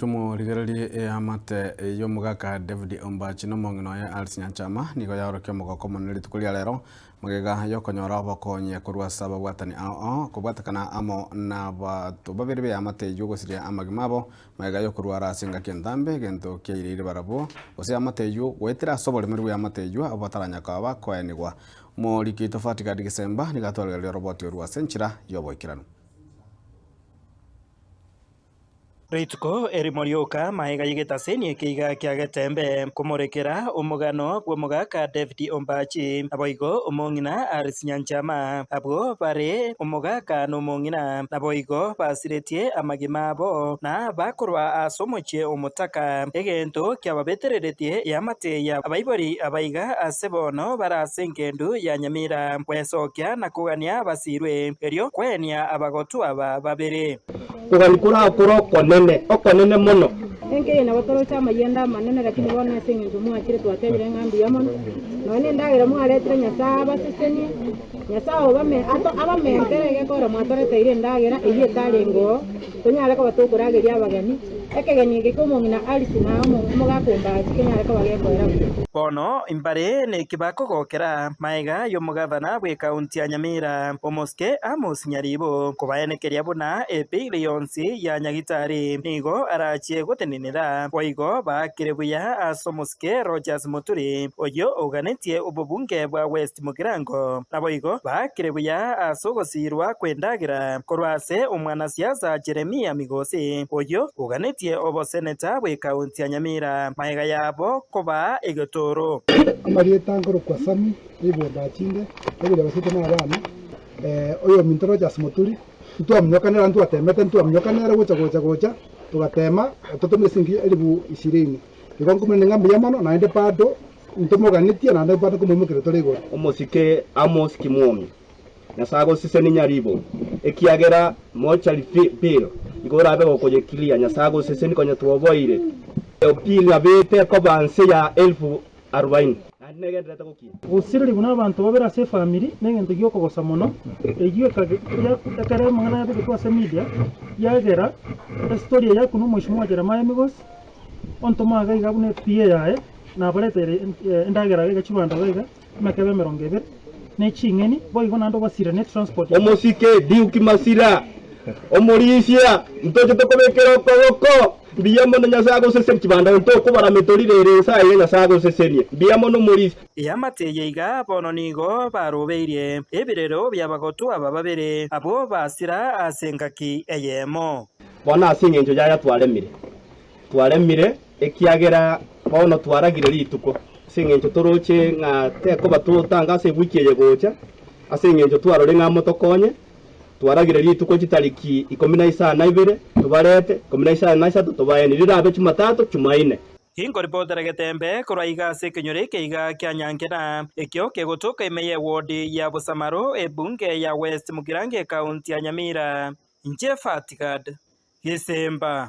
Tumorigererie eamate y'omogaka David Ombachi na omong'ina oye Alice Nyanchama nigo yaorokia omogoko omonene rituko ria rero magega yokonyora obokonyi korwa ase ababwatani ao ao kobwatekana amo nabato babere b'eamate eyio gosiria amagima abo magega yokorwara ase engaki entambe egento kiaireire barabwo gose eamate eyio goetera ase oboremeri bw'eamate eyio abwo bataranya koba bakoenigwa. Omoriki oito Fatigadi Gisemba nigo atwarigereria oroboti orwo ase enchera y'oboikeranu. Rituko erimo rioka magega y'egetaseni eke iga kia Getembe komorekera omogano bw'omogaka David Ombachi, naboigo omong'ina Alice Nyanchama, abwo bare omogaka na omong'ina, naboigo basiretie amagima abo na bakorwa ase omochie omotaka, egento kiababetereretie eamate ya abaibori abaiga ase bono bare ase engendu ya Nyamira, gwesokia na kogania abasirwe, erio kwenia abagotu aba babere. Kogania korakore okonene, okonene mono. Enka eye nabo toroche amayianda amanene, lakini bono ase engencho mwachire twatebire ng'a mbuya mono. Nonya nendagera mwaretire Nyasae abasesenie, Nyasae obame ato abamentere egekora mwatoreteire endagera eyio etarenge oo, tonyare koba tokorageria abageni. Ekegeni eke ki'omong'ina Alice na omogaka Ombachi kenyare koba gekoera buya. Bono imbare neki bakogokera maega y'omogavana bw'ekaunti ya Nyamira, Omosike Amos Nyaribo, kobaenekeria buna ebill yonsi ya Nyagitari nigo arachie gotenenera. Boigo baakire buya ase Omosike Rogers Muturi, oyio oganetie obobunge bwa West Mugirango. Naboigo baakire buya ase ogosiirwa kw'endagera korwa ase omwanasiasa Jeremia Migosi, oyio oganetie oboseneta bw'ekaunti ya Nyamira, magega yabo kobaa egetoro. Amarieta nkorokwa Sami, ribuba chinde, obuya basete na abana, oyominto Rogers Muturi, ntwaminyokanera ntwatemete ntwaminyokanera gocha gocha gocha, togatema totomire siringi elifu ishirini. Igo nkomanya ng'a mbuya mono naende bado ntomoganetie naende bado nkomoimokeria tore igoro. Omosike Amos Kimwomi, Nyasae agosesenie nyaribo, ekiagera mortuary bill igo orabe gokoyekiria, Nyasae agosesenie konya twoboire. Bill yabete ekoba nse ya elfu arubaini, naende negendererete gokina. Gosireri buna abanto babere ase efamiri negento giokogosa mono, eyio ekero amang'ana yabegetwe ase media yagera estory eye yakuna omweshimiwa Jeremiah Migosi, ontoma iga iga buna ePA yaye nabareteire endagera iga iga chibando iga iga emekebe 20 ne ching'eni boigo naende obasire ne transport. Omosike Duke Masira, Omorisia, ntoche tokobekera okoboko, mbuya mono Nyasae agosesenie chibando ntokobara metorire ere ense aye Nyasae agosesenie, mbuya mono Omorisia. Eamate eye iga bono nigo barobeirie ebirero bi'abagotu aba babere, abwo basira ase engaki eyemo. Bono ase engencho y'aya twaremire, twaremire, ekiagera bono twaragire rituko, ase engencho toroche ng'a tekoba totanga ase ewiki eye gocha, ase engencho twarorire ng'a motokonye, twaragire rituko chitariki ikomi na isano na ibere, tobarete, ikomi na isano na isato tobaenie, rirabe Chumatato, Chumaine. Inkoripotera getembe korwa iga ase ekenyoro eke iga kia Nyankena, ekio kegotoka ime y'ewodi ya Bosamaro, ebunge ya West Mugirango ekaunti ya Nyamira. Inche Fatigad Gisimba.